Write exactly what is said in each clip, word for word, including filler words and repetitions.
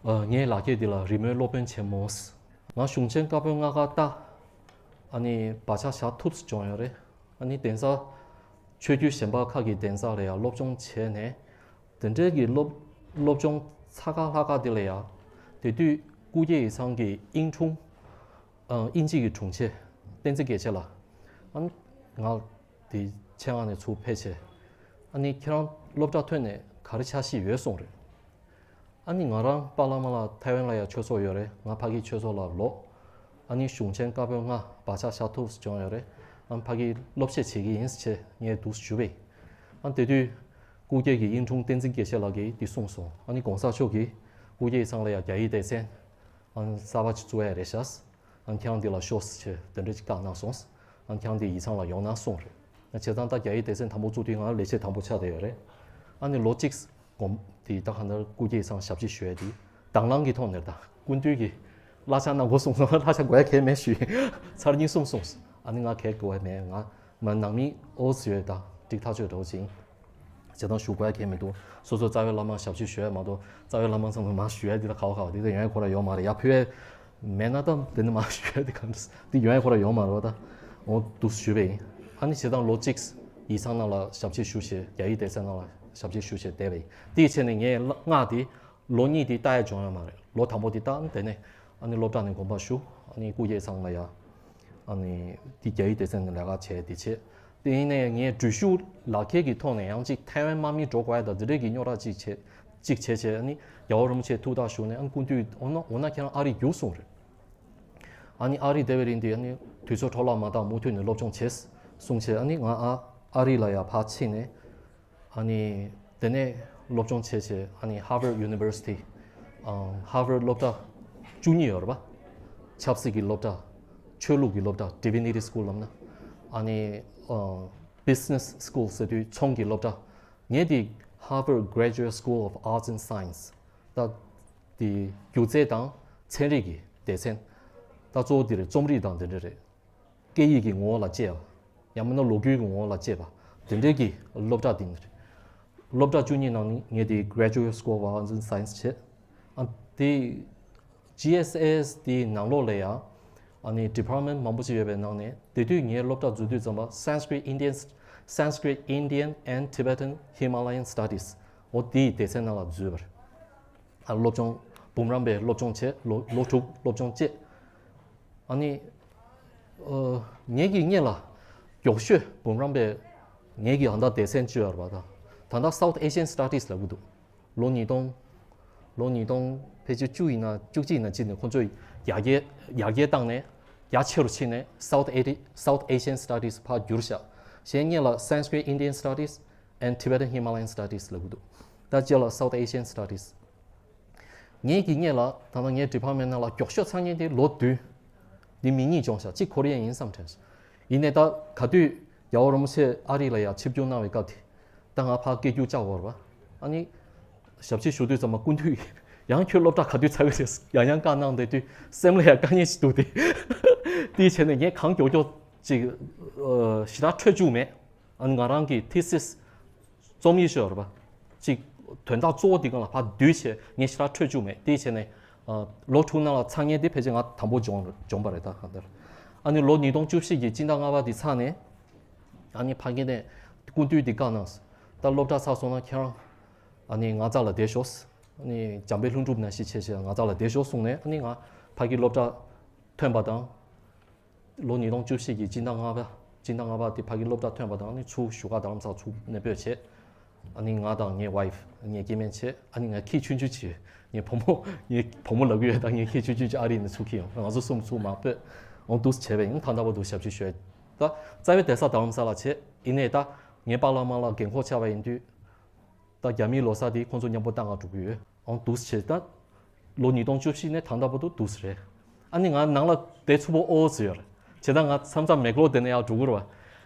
ཨ། ངའི་ལག་ཁྱེར་འདི་ལ་རི་མོའི་སློབ་དཔོན་ཆེན་མོ། ང་གཞུང་ཆེན་བཀའ་པོད་ལྔ་ཀ་ལྟ། ཨ་ནི་བག་ཆགས་བཞག་ཐུབ་སུ་བྱུང་ཡོད་རེད། ཨ་ནི་གདན་ས་ཆོས་བརྒྱུད་གཞན་པ་ཁག་གི་གདན་ས་ལ་ཡང་སློབ་སྦྱོང་བྱས་ནས། དེ་འདྲའི་གི་སློབ་སློབ་སྦྱོང་ཚ་ཁ་ལྷག་ཁ་དེ་ལ་ཡང་། དེ་དུས་སྐུ་སྐྱེ་ཡིག་ཚང་གི་དབྱིན་དྲུང་། ཨ། དབྱིན་ཇི་གི་དྲུང་ཆེ་བསྟན་འཛིན་རྒྱལ་མཚན་ལགས། ཨ་ནི་ང་དེ་ཆེད་མངགས་ནས་ཚུར་ཕེབས་བྱས། ཨ་ནི་ཁྱེད་རང་སློབ་གྲྭ་ཐོན་ནས་ག་རེ་འཆར་གཞི་ཡོད་གསུངས་རེད། ཨ་ནི་ང་རང་པཱ་བླ་མ་ལགས་ཐའེ་ཝན་ལ་ཡང་ཆོས་ཚོགས་ཡོད་རེད། ང་ཕ་གིའི་ཆོས་ཚོགས་ལ་ལོག་ཨ་ནི་གཞུང་ཆེན་བཀའ་པོད་ལྔ་བག་ཆགས་བཞག་ཐུབ་སུ་བྱུང་ཡོད་རེད། ཨ་ནི་ཕ་གིའི་སློབ་བཤད་བྱེད་ཀྱི་ཡིན་ཟེར་བྱས་ངས་འདུག་སེ་ཞུས་པས། ཨ་ནི་དེ་དུས་སྐུ་སྐྱེ་གི་དབྱིན་དྲུང་བསྟན་འཛིན་རྒྱལ་མཚན་ལགས་ཀྱིས་འདི་གསུངས་སོང་། ཨ་ནི་གོང་ས་མཆོག་གིས་སྐུ་སྐྱེ་ཡིག་ཚང་ལ་ཡང་རྒྱ་ཡིག་སྡེ་ཚན་ཨ་ནི་གསར་པ་ཅིག་བཙུགས་ཡ་རེད་ཤག་ཨ་ནི་ཁྱེད་རང་འདི་ལ་ཤོག་ཟེར་བྱས་དེ་འདྲ་ཅིག་བཀའ་གནང་སོང་། ཨ་ནི་ཁྱེད་རང་འདི་ཡིག་ཚང་ལ་ཡོང་ན་གསུངས་རེད། ཨ་ནི་བྱས་ཙང་ད་རྒྱ་ཡིག་སྡེ་ཚན་དང་པོ་བཙུགས་དུས་ང་ལས་བྱེད་དང་པོ་ཆགས་བསྡད་ཡོད་རེད། ཨ་ནི་ལོ་གཅིག་གོང་དེ་ད་ག་འདྲ་སྐུ་སྐྱེ་ཡིག་ཚང་ཞབས་ཕྱི་ཞུ་ཡ་དེ་དང་བླངས་ཀྱི་ཐོག་ནས་ད་སྐུ་མདུན་གྱིས་གླ་ཆ་གནང་དགོས་གསུངས་སོང་། གླ་ཆ་དགོས་ཡ་གང་ཡང་མེད་ཞུས། ཚར་གཉིས་གསུངས་སོང་། ཨ་ནི་ང་གང་ཡང་དགོས་ཡ་མེད། ང་མ་ནང་མི་ཨོ་ཙི་ཡོད་ད་འགྲིག་ཐག་ཆོད་འགྲོ་ཅིང་། བྱེད་སྟངས་ཞུ་དགོས་ཡ་གང་ཡང་མི་འདུག་སོ་སོ་རྩ་བའི་བླ་མ་ཞབས་ཕྱི་ཞུ་ཡ་མ་གཏོགས་རྩ་བའི་བླ་མ་ཚང་མ་མ་ཞུ་ཡ་འདི་ལ་ག་བ་ག་བ་འདི་ད་ཡོང་ཡ་ཁོ་ར་ཡོད་མ་རེད། ཡ་ཕུལ་ཡ་མེད་ན་ད་འདི་ནི་མ་ཞུ་ཡ་འདི་ག་འདྲ་འདི་ཡོང་ཡ་ཁོ་ར་ཡོད་མ་རེད་བ། ད་འོ་འདུག་ཞུས་པ་ཡིན། ཨ་ནི་བྱེད་སྟངས་ལོ་གཅིག་ཡིག་ཚང་ནང་ལ་ཞབས་ཕྱི་ཞུ་བྱས་རྒྱ་ཡིག་སྡེ་ཚན་ནང་ལ་ཞབས་ཕྱི་ཞུ་བྱས་བསྡད་པ་ཡིན། དེའི་ཆེད་ནས་ངས་སྔགས་འདི་ལོ་གཉིས་དེ་ལྟ་ཡ་བྱུང་ཡོད་མ་རེད། ལོ་དང་པོ་དེ་ལྟ་དེ་ནས་ཨ་ནི་སློབ་གྲྭ་ནས་དགོངས་པ་ཞུ། ཨ་ནི་སྐུ་སྐྱེ་ཚང་ལ་ཡ་ཨ་ནི་དེ་རྒྱ་ཡིག་སྡེ་ཚན་ནས་ལས་ཀ་བྱས་དེ་བྱས། དེ་ཡིན་ནའི་ངས་འགྲུལ་བཞུད་ལག་ཁྱེར་གྱི་ཐོག་ནས་ཡང་ཅིག་ཐའེ་ཝན་དམག་མི་འགྲོ་དགོས་ཡ་དང་དེ་འདྲས་ཀྱི་རྙོག་དྲ་ཅིག་བྱས་ཅིག་བྱས་བྱས། ཨ་ནི་རྒྱལ་བ་རིན་པོ་ཆེ་ཐུགས་ཐག་ཞུས་ནས་ཨ་ནི་སྐུ་མདུན་འོ་ན་འོ་ན་ཁྱེད་རང་ཨ་རི་རྒྱུགས་གསུངས་རེད། ཨ་ནི་ཨ་རི་བསྡད་པའི་རིང་དེ་ཨ་ནི་དུས་ཚོད་འཕྲོ་བརླག་མ་བཏང་མུ་མཐུད་ནས་སློབ་སྦྱོང་བྱས་གསུངས་བྱས། ཨ་ནི་ང་ཨ་ཨ་རི་ལ་ཡ་ཕར་ཕྱིན་ནས། ཨ་ནི་དེ་ནས་སློབ་སྦྱོང་བྱས་བྱས་ཨ་ནི་Harvard University ཨ་Harvard སློབ་གྲྭ་བཅུ་གཉིས་ཡོད་རེད་པ། ཆབ་སྲིད་ཀྱི་སློབ་གྲྭ། ཆོས་ལུགས་ཀྱི་སློབ་གྲྭ། Divinity School ལབ་ན། ཨ་ནི་ཨ་Business School ཟེར་དུས་ཚོང་གི་སློབ་གྲྭ། ངས་དེ་Harvard Graduate School of Arts and Science ད་དེ་སྒྱུ་རྩལ་དང་ཚན་རིག་གི་སྡེ་ཚན། ད་གཙོ་བོ་དེ་རེད། རྩོམ་རིག་དང་དེ་འདྲ་རེད། སྐད་ཡིག་གི་ངོ་བོ་ལ་དཔྱད་པ། ཡང་མིན་ན་ལོ་རྒྱུས་ཀྱི་ངོ་བོ་ལ་དཔྱད་པ། དེ་འདྲའི་གི་སློབ་གྲྭ་དེ་ནི་རེད། སློབ་གྲྭ་བཅུ་གཉིས་ནང་ནས་ངས་དེ་Graduate School of Arts and Science བྱས། ཨ་དེ་G S A S དེའི་ནང་ལོགས་ལ་ཡང་ཨ་ནི་department མང་པོ་ཞིག་ཡོད་པའི་ནང་ནས་དེ་དུས་ངའི་སློབ་གྲྭ་འཛུལ་དུས་ཙམ་པ་Sanskrit Indian Sanskrit Indian and Tibetan Himalayan Studies འོ་དེའི་སྡེ་ཚན་ནང་ལ་འཛུལ་བ་རེད། ཨ་སློབ་སྦྱོང་འབུམ་རམས་པའི་སློབ་སྦྱོང་བྱས། ལོ་ལོ་དྲུག་སློབ་སྦྱོང་བྱས། ཨ་ནི་ཨ་ངེད་ཀྱི་སྔོན་ལ་མགྱོགས་ཤོས་འབུམ་རམས་པའི་ངེད་ཀྱི་ཨ་མདའ་སྡེ་ཚན་བཅུ་ཡོད་རེད་པ། ད་ད་ལྟ་South Asian Studies ལབ་ཀྱི་འདུག་ལོ་ཉིས་སྟོང་ལོ་ཉིས་སྟོང་ཕལ་ཆེར་བཅུ་ཡིན་ན་བཅུ་གཅིག་ཡིན་ན་གཅིག་ནས་ཁོང་ཚོས་ཡར་རྒྱས་ཡར་རྒྱས་བཏང་ནས་ཡར་ཆེ་རུ་ཕྱིན་ནས་South Asian South Asian Studies ཕར་བསྒྱུར་བཞག་གཞན་སྔོན་ལ་Sanskrit Indian Studies and Tibetan Himalayan Studies ལབ་ཀྱི་འདུག་ད་རྗེས་ལ་South Asian Studies ངེད་ཀྱི་སྔོན་ལ་ད་ལྟ་ངའི་department ནང་ལ་མགྱོགས་ཤོས་ཚང་མཁན་དེ་ལོ་བདུན། འདི་མི་གཉིས་སྦྱོངས་ཤག་གཅིག་ཁོ་རེ་ཡ་ཡིན་བསམ་དྲན་སོང་། ཡིན་ནའི་ད་ག་དུས་རྒྱལ་བ་རིན་པོ་ཆེ་ཨ་རི་ལ་ཡ་ཆིབས་བསྒྱུར་གནང་བའི་སྐབས་དེ། ད་ང་ཕར་སྐད་སྒྱུར་བཅར་བར་བ། ཨ་ནི་ཞབས་ཕྱི་ཞུ་དུས་ཙམ་པ་སྐུ་མདུན་གྱིས་ཡང་ཁྱོད་སློབ་གྲྭ་ག་དུས་ཚར་གི་རེད་ཡང་ཡང་བཀའ་གནང་བསྡད་དུས་སེམས་ལ་ཡ་དཀའ་ངལ་ཞིག་འདུག་སྟེ། དེའི་ཆེད་ནས་ངས་གང་མགྱོགས་མགྱོགས་ཅིག་ཞེ་དྲག་འཕྲོད་བཅུག་མེད། ཨ་ནི་ང་རང་གི་thesis རྩོམ་ཡིག་ཤོད་རེད་པ། གཅིག་དོན་དག་གཙོ་བོ་འདི་སྒང་ལ་ཕར་བསྡུས་བྱས་ངས་ཞེ་དྲག་འཕྲོད་བཅུག་མེད། དེའི་ཆེད་ནས་ཨ་ལོ་དྲུག་ནང་ལ་ཚང་མཁན་དེ་ཕལ་ཆེར་ང་དང་པོ་སྦྱོང་སྦྱོང་པ་རེད་ད་གང་ལྟར། ཨ་ནི་ལོ་ཉིས་སྟོང་བཅུ་བཞི་གི་སྤྱི་ཟླ་ལྔ་པ་འདི་ཚར་ནས་ཨ་ནི་ཕ་གི་ནས་སྐུ་མདུན་འདི་བཀའ་གནང་། ད་སློབ་གྲྭ་ཚར་སོང་ན་ཁྱེད་རང་ཨ་ནི་ང་རྩ་ལ་བསྡད་ཤོག་ཨ་ནི་འཇམ་དཔལ་ལྷུན་གྲུབ་ནང་བཞིན་བྱས་བྱས་ང་རྩ་ལ་བསྡད་ཤོག་གསུངས་ནས་ཨ་ནི་ང་ཕ་གི་སློབ་གྲྭ་ཐོན་པ་དང་། ལོ་ཉིས་སྟོང་བཅུ་བཞི་གི་སྤྱི་ཟླ་ལྔ་པ། སྤྱི་ཟླ་ལྔ་པ་དེ་ཕ་གི་སློབ་གྲྭ་ཐོན་པ་དང་ནི་ཚུར་བཞུགས་སྒར་རྡ་རམ་ས་ཚུར་གནས་སྤོས་བྱས། ཨ་ནི་ང་དང་ངའི་wife ངའི་སྐྱེ་དམན་བྱས། ཨ་ནི་ང་ཁྱི་ཆུང་ཆུང་བྱས། ངའི་བུ་མོ་ངའི་བུ་མོ་ལབ་ཀྱི་ཡོད་ད། ངའི་ཁྱི་ཆུང་ཆུང་ཅིག་ཨ་རི་ནས་ཚུར་ཁྱེར་ཡོང་། ང་ཚོ་གསུམ་ཚུར་མར་སྤོས། འོང་འདུག་བྱས་པས་ཡིན་ད་ལྟ་བར་དུ་ཞབས་ཕྱི་ཞུས། ད་རྩ་བའི་གདན་ས་རྡ་རམ་ས་ལ་བྱས། ཡིན་ནའི་ད་ངའི་པཱ་ལགས་མ་ལགས་རྒན་འཁོགས་ཆགས་པ་ཡིན་དུས། ད་རྒྱ་མིའི་ལོ་གསར་དེ་ཁོང་ཚོ་མཉམ་པོ་ལྟ་ག་འགྲོ་གི་ཡོད། འོང་འདུག་བྱས་ད། ལོ་ཉིས་སྟོང་བཅུ་བཞི་ནས་ད་ལྟ་བར་དུ་འདུག་སེ་རེད། ཨ་ནི་ང་ནང་ལ་བསྡད་ཚུགས་པོ་ཨོ་ཙི་ཡོད་རེད། བྱས་ད་ང་མཚམས་མཚམས་མེག་ལོར་བསྡད་ནས་ཡར་འགྲོ་གི་རེད་བ།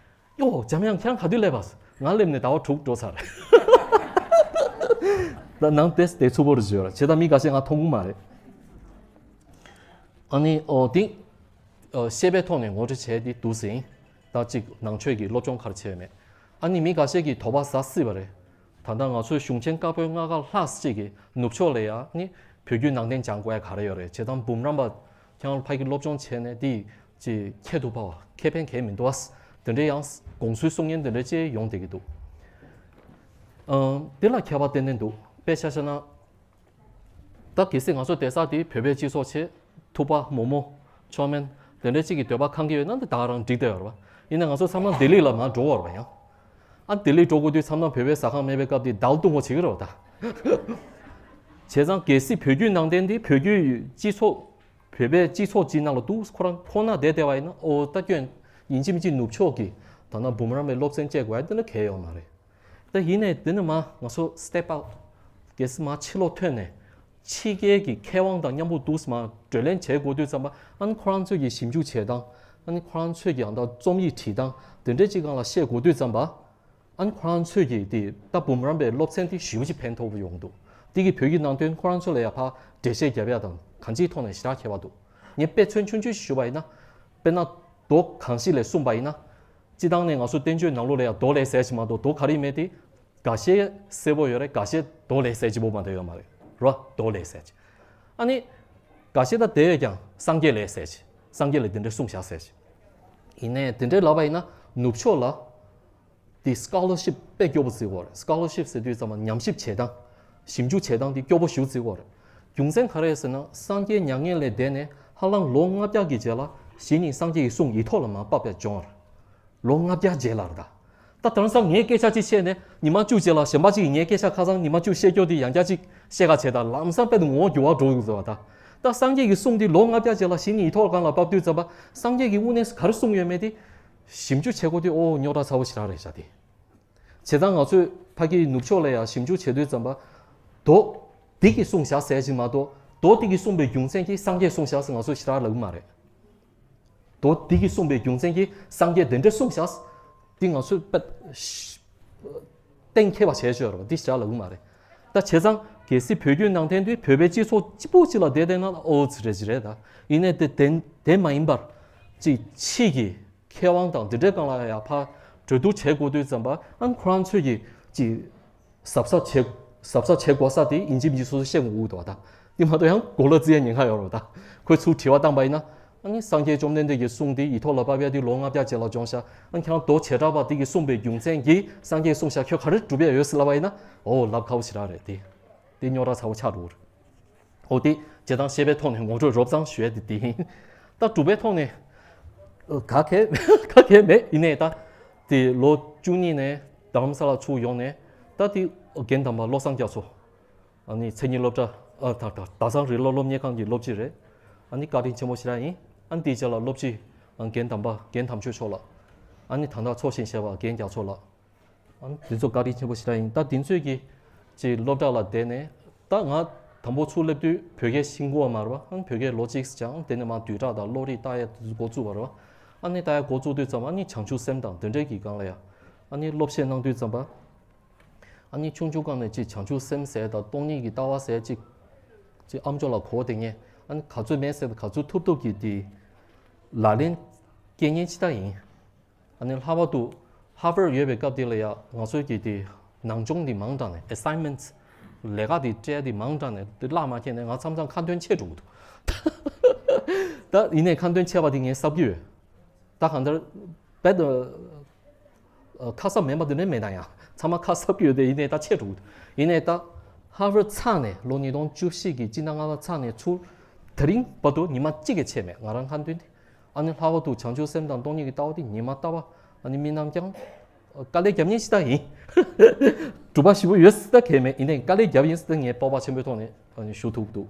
ཡོ་འཇམ་དབྱངས་ཁྱེད་རང་ག་དུས་སླེབས་པ། ང་སླེབས་ནས་ཟླ་བ་དྲུག་འགྲོ་ཚར་རེད། ད་ནང་བསྡད་བསྡད་ཚུགས་པོ་རེད་ཟེར་ཡོད་རེད། བྱས་ད་མི་འགའ་ཤས་ང་མཐོང་གི་མ་རེད། ཨ་ནི་ཨོ་དེ། ཨ་ཤེས་པའི་ཐོག་ནས་ངོ་སྤྲོད་བྱས་ཏེ་འདུག་ཟིན། ད་ཅིག་ནང་ཆོས་ཀྱི་སློབ་སྦྱོང་ག་རེ་བྱས་ཡོད་མེད། ཨ་ནི་མི་འགའ་ཤས་ཀྱིས་དོགས་པ་ཟ་སྲིད་པ་རེད། ད་ལྟ་ང་ཚོའི་གཞུང་ཆེན་བཀའ་པོད་ལྔ་ཀ་ལྷག་ཅིག་གི་ནུབ་ཕྱོགས་ལ་ཡ་ནི་ བོད་བརྒྱུད་ནང་བསྟན་སྦྱང་དགོས་ཡ་ག་རེ་ཡོད་རེད། བྱས་ཙང་འབུམ་རམས་པ་ཁྱེད་རང་ཕ་གི་སློབ་སྦྱོང་བྱས་ནས་དེ་ཅི་ཁྱད་དུ་འཕགས་པ་ཁེ་ཕན་གང་ཡང་མི་འདུག་ཨ། དེ་འདྲའི་ཡང་དགོངས་ཚུལ་གསུང་མཁན་དེ་འདྲ་ཅིག་ཡོང་བསྡད་ཀྱི་འདུག་ཨང་། དེ་ལ་ཁྱད་པར་ཏན་ཏན་འདུག་དཔེ་ཆ་བཞག་ན། ད་གལ་སྲིད་ང་ཚོ་བསྡད་ས་དེ་བོད་པའི་སྤྱི་ཚོགས་བྱས། ཐུབ་པ་མོག་མོག་མཆོག་དམན་དེ་འདྲའི་གཅིག་གི་འདོད་པ་ཁེངས་ཀྱི་ཡོད་ན་འདི་ད་ག་རང་འགྲིག་བསྡད་ཡོད་རེད་པ། ཡིན་ན་ང་ཚོ་ཚང་མ་ལྡི་ལི་ལ་མར་འགྲོ་དགོས་རེད་པ་ཡང་། ཨ་ལྡི་ལི་འགྲོ་དགོས་དུས་ཚང་མ་བོད་པའི་ཟ་ཁང་མེད་པའི་སྐབས་དེ་ཟླ་བ་སྟོང་པ་བྱེད་ཀྱི་རེད་པ་ད། བྱས་ཙང་གལ་སྲིད་བོད་བརྒྱུད་ནང་བསྟན་འདི་བོད་བརྒྱུད་སྤྱི་ཚོགས། བོད་པའི་སྤྱི་ཚོགས་སྤྱི་ནང་ལ་འདུག་ཁོ་རང་ཁོ་ན་བསྡད་བསྡད་པ་ཡིན་ན་ཨོ་ད་སྐྱོན་ཡིན་གཅིག་མིན་གཅིག་ནུབ་ཕྱོགས་ཀྱི་ད་ན་འབུམ་རམས་པའི་སློབ་ཚན་སྤྲད་དགོས་ཡ་དེ་ལ་གལ་ཡོད་མ་རེད། ད་ཡིན་ནའི་དེ་ནི་མ་ང་ཚོ་step out། གལ་སྲིད་མ་ཕྱི་ལོགས་ཐོན་ནས་ཕྱི་རྒྱལ་གྱི་མཁས་དབང་དང་མཉམ་པོ་འདུག་མ་བགྲོ་གླེང་བྱེད་དགོས་དུས་ཙམ་པ་ཨ་ནི་ཁོ་རང་ཚོས་ཀྱི་ཞིབ་འཇུག་བྱེད་སྟངས་ཨ་ནི་ཁོ་རང་ཚོས་ཀྱི་ཨ་ད་རྩོམ་ཡིག་བྲིས་སྟངས་དེ་འདྲའི་ཅིག་སྒང་ལ་བཤད་དགོས་དུས་ཙམ་པ། ཨ་ནི་ཁོ་རང་ཚོས་ཀྱིས་དེ་ད་འབུམ་རམས་པའི་སློབ་ཚན་དེ་ཞེ་པོ་ཅིག་ཕན་ཐོགས་པོ་ཡོང་འདུག་དེ་གི་བོད་ཀྱི་ནང་དོན་ཁོ་རང་ཚོ་ལ་ཡ་ཕ་འགྲེལ་བཤད་རྒྱབ་ཡ་དང་གང་ཅིའི་ཐོག་ནས་ཞེ་དྲག་ཁྱད་པར་འདུག་ངས་དཔེ་མཚོན་ཆུང་ཆུང་ཞིག་ཞུ་བ་ཡིན་ན། དཔེར་ན། མདོ་གང་ཞིག་ལས་གསུངས་པ་ཡིན་ན། སྤྱི་བཏང་ནས་ང་ཚོ་བསྟན་བཅོས་ནང་ལོགས་ལ་ཡ་མདོ་ལས་ཟེར་ཞིག་མ་གཏོགས་མདོ་ག་རེ་མེད་དེ། འགའ་ཤས་གསལ་པོ་ཡོད་རེད། འགའ་ཤས་མདོ་ལས་ཟེར་གྱི་པོ་མ་གཏོགས་ཡོད་མ་རེད། རོ་མདོ་ལས་ཟེར་གྱི། ཨ་ནི། འགའ་ཤས་ད་དེ་ཡོད་ཀྱང་སངས་རྒྱས་ལས་ཟེར་གྱི། སངས་རྒྱས་ལས་དེ་འདྲ་གསུངས་བཞག་ཟེར་གྱི། ཡིན་ནའི་དེ་འདྲའི་ལབ་པ་ཡིན་ན་ནུབ་ཕྱོགས་ལ། དེ་scholarship་དཔེ་སྐྱོ་པོ་བརྩི་དགོས་རེད། scholarship་ཟེར་དུས་ཙམ་པ་ཉམས་ཞིབ་བྱེད་སྟངས། ཞིབ་འཇུག་བྱེད་སྟངས་དེ་སྐྱོ་པོ་ཞིག་བརྩི་དགོས་རེད། རྒྱུ་མཚན་ག་རེ་ཟེར་ན་སངས་རྒྱས་མྱ་ངན་ལས་འདས་ནས་ཧ་ལམ་ལོ་ལྔ་བརྒྱ་གི་རྗེས་ལ་གཞི་ནས་སངས་རྒྱས་ཀྱི་གསུང་ཡིག་ཐོག་ལ་མར་ཕབ་པའི་སྦྱོང་བར། ལོ་ལྔ་བརྒྱ་རྗེས་ལ་རེད་ད། ད་དེང་སང་ངས་སྐད་ཆ་གཅིག་བཤད་ནས་ཉི་མ་བཅུ་རྗེས་ལ་གཞན་པ་གཅིག་གིས་ངའི་སྐད་ཆ་ཁ་སང་ཉི་མ་བཅུ་བཤད་རྒྱུ་དེ་ཡང་བསྐྱར་གཅིག་བཤད་ག་བྱས་ད་ལམ་སང་དཔེ་དེ་ངོ་བོ་འགྱུར་བ་འགྲོ་ཡོང་ཟེར་བ་ད། ད་སངས་རྒྱས་ཀྱི་གསུང་དེ་ལོ་ལྔ་བརྒྱ་རྗེས་ལ་གཞི་ནས་ཡིག་ཐོག་སྒང་ལ་ཕབ་དུས་ཙམ་པ་སངས་རྒྱས་ཀྱི་དབུ་ནས་ག་རེ་གསུངས་ཡོད་མེད་དེ། ཞིབ་འཇུག་བྱེད་དགོས་དུས་ཨོ་རྙོག་དྲ་ཚ་བོ་ཞེ་དྲག་རེད་ཤག་དེ། བྱས་ཙང་ང་ཚོས་ཕ་གིའི་ནུབ་ཕྱོགས་ལ་ཡང་ཞིབ་འཇུག་བྱེད་དུས་ཙམ་པ། མདོ། འདི་གིས་གསུངས་བཞག་ཟེར་གྱི་མ་གཏོགས། མདོ་འདི་གིས་གསུངས་པའི་རྒྱུ་མཚན་གྱིས་སངས་རྒྱས་གསུངས་བཞག་ཟེར་ང་ཚོས་ཞེ་དྲག་ལབ་ཀྱི་མ་རེད། མདོ་འདི་གིས་གསུངས་པའི་རྒྱུ་མཚན་གྱིས་སངས་རྒྱས་དེ་འདྲ་གསུངས་བཞག་འདི་ང་ཚོས་དཔེ། གཏན་འཁེལ་བ་བྱས་ཆོག་རེད་པ། འདི་ཞེ་དྲག་ལབ་ཀྱི་མ་རེད། ད་བྱས་ཙང་གལ་སྲིད་བོད་བརྒྱུད་ནང་བསྟན་དེ་བོད་པའི་སྤྱི་ཚོགས་གཅིག་པོ་གཅིག་ལ་བསྡད་བསྡད་ན་ཨོ་ཙི་རེད་ཅི་རེད་ད། ཡིན་ནའི་དེ་དེ་དེ་མ་ཡིན་པར། ཅིག་ཕྱི་གི་མཁས་དབང་དང་འདི་འདྲའི་སྒང་ལ་ཡང་ཕར་གྲོས་བསྡུར་བྱེད་དགོས་དུས་ཙམ་པ་ཨ་ནི་ཁོ་རང་ཚོས་ཀྱི་ཅིག་གཟབ་གཟབ་བྱེད་གཟབ་གཟབ་བྱེད་དགོས་ས་དེ་ཡིན་གཅིག་མིན་གཅིག་སོ་སོ་ཤེས་དགོས་ཀྱི་འདུག་བ་ད། དེ་མ་གཏོགས་ཡང་གོ་ལ་རྩི་ཡ་ཉེན་ཁ་ཡོད་རེད་བ་ད། ཁོས་ཚུར་དྲི་བ་བཏང་པ་ཡིན་ན། ཨ་ནི་སངས་རྒྱས་བཅོམ་ལྡན་འདས་ཀྱི་གསུང་དེ་ཡིག་ཐོག་ལ་ཕབ་ཡ་དེ་ལོ་ལྔ་བརྒྱ་རྗེས་ལ་སྦྱོང་ཤག་ཨ་ནི་ཁྱེད་རང་མདོ་བྱེ་བྲག་པ་དེ་གིས་གསུངས་པའི་རྒྱུ་མཚན་གྱིས་སངས་རྒྱས་གསུངས་ཤག་ཁྱོད་ག་རེ་སྒྲུབ་ཡ་ཡོད་ཟེར་ལབ་པ་ཡིན་ན། ཨོ་ལབ་ཁག་པོ་ཞེ་དྲག་རེད་དེ། དེ་རྙོག་དྲ་ཚ་བོ་ཆགས་འགྲོ་གི་རེད། འོ་དེ་བྱེད་སྟངས་བཤད་པའི་ཐོག་ནས་ངོ་སྤྲོད་རོབ་ཙམ་ཞུ་ཡ་དེ་དེ་ཡིན། ད་སྒྲུབ་པའི་ཐོག་ནས་ག་གེ་ག་གེ་མེད། ཡིན་ནའི་ད་དེ་ལོ་བཅུ་གཉིས་ནས་རྡ་རམ་ས་ལ་ཚུར་ཡོང་ནས་ད་དེ་རྒན་དམ་པ་བློ་བཟང་རྒྱ་མཚོ། ཨ་ནི་མཚན་ཉིད་སློབ་གྲྭ་ཨ་ད་ད་ད་སང་རི་ལོ་སློབ་གཉེར་ཁང་གི་སློབ་སྤྱི་རེད། ཨ་ནི་བཀའ་དྲིན་ཆེན་པོ་ཞེ་དྲག་ཡིན། ཨ་ནི་དེའི་རྗེས་ལ་སློབ་སྤྱི་ཨ་རྒན་དམ་པ་རྒན་དམ་ཆོས་མཆོག་ལགས། ཨ་ནི་ད་ལྟ་འཚོ་ཞིང་གཞེས་པ་རྒན་རྒྱ་མཚོ་ལགས། ཨ་ནི་དེ་ཚོ་བཀའ་དྲིན་ཆེན་པོ་ཞེ་དྲག་ཡིན། ད་དེ་ཚོས་ཀྱི་ཅིག་སློབ་གྲྭ་ལ་བསྡད་ནས་ད་ང་དང་པོ་ཚུར་སླེབས་དུས་བོད་སྐད་ཤེས་ཀྱི་ཡོད་མ་རེད་པ། ཨ་ནི་བོད་སྐད་ལོ་གཅིག་སྦྱངས། དེ་ནས་མར་བསྡུས་གྲྭ་དང་བློ་རིག་ལྟ་ཡ་དེ་ཚོ་འགོ་བཙུགས་པ་རེད་པ། ཨ་ནི་ལྟ་ཡ་འགོ་བཙུགས་དུས་ཙམ་ཨ་ནི་བྱང་ཆུབ་སེམས་དང་དེ་འདྲའི་གི་སྒང་ལ་ཡ། ཨ་ནི་སློབ་བཤད་གནང་དུས་ཙམ་པ། ཨ་ནི་ཆུང་ཆུང་སྒང་ནས་ཅིག་བྱང་ཆུབ་སེམས་ཟེར་དང་སྟོང་ཉིད་ཀྱི་ལྟ་བ་ཟེར་ཅིག་ཅིག་ཨ་མཆོག་ལ་གོ་བསྡད་མཁན། ཨ་ནི་ག་ཚོད་མེད་ཟེར་དང་ག་ཚོད་ཐུབ་ཐུབ་ཀྱིས་དེ་ལག་ལེན་སྐྱེལ་མཁན་ཅིག་ད་ཡིན། ཨ་ནི་ལྷག་པར་དུ་ཧར་ཝརཌ་ཡོད་པའི་སྐབས་དེ་ལ་ཡ་ང་ཚོའི་གི་དེ་ནང་སྦྱོང་དེ་མང་དྲགས་ནས་assignments་ལས་ཀ་དེ་སྤྲད་དེ་མང་དྲགས་ནས་དེ་བརླག་མ་ཁྱེར་ནས་ང་མཚམས་མཚམས་ཁ་འདོན་ཆད་འགྲོ་གི་འདུག་ད་ཡིན་ནའི་ཁ་འདོན་ཆད་པ་དེ་ངས་གཟབ་ཀྱི་ཡོད། ད་གང་ལྟར་རྦད་དེ་ཁ་གསབ་མེད་པ་དེ་འདྲ་མེད་ན་ཡང་ཚང་མ་ཁ་གསབ་ཀྱི་ཡོད་དེ། ཡིན་ནའི་ད་ཆད་འགྲོ་གི་འདུག་ཡིན་ནའི་ད་ཧར་ཝརཌ་ཚར་ནས་ལོ་ཉིས་སྟོང་བཅུ་བཞི་གི་སྤྱི་ཟླ་ལྔ་པ་ཚར་ནས་ཚུར་དེ་རིང་བར་དུ་ཉི་མ་གཅིག་གི་ཆད་མེད་ང་རང་ཁ་འདོན་དེ། ཨ་ནི་ལྷག་པར་དུ་བྱང་ཆུབ་སེམས་དང་སྟོང་ཉིད་ཀྱི་ལྟ་བ་དེ་ཉི་མ་ལྟ་བ་ཨ་ནི་མི་རྣམས་ཀྱང་དཀའ་ལས་རྒྱབ་མཁན་ཞིག་ད་ཡིན། གྲུབ་པ་ཞེ་པོ་ཡོད་ཟེར་ད་གལ་མེད། ཡིན་ནའི་དཀའ་ལས་རྒྱབ་ཡིན་ཟེར་ད་ངས་སྤོབས་པ་ཆེན་པོའི་ཐོག་ནས་ཨ་ནི་ཞུ་ཐུབ་འདུག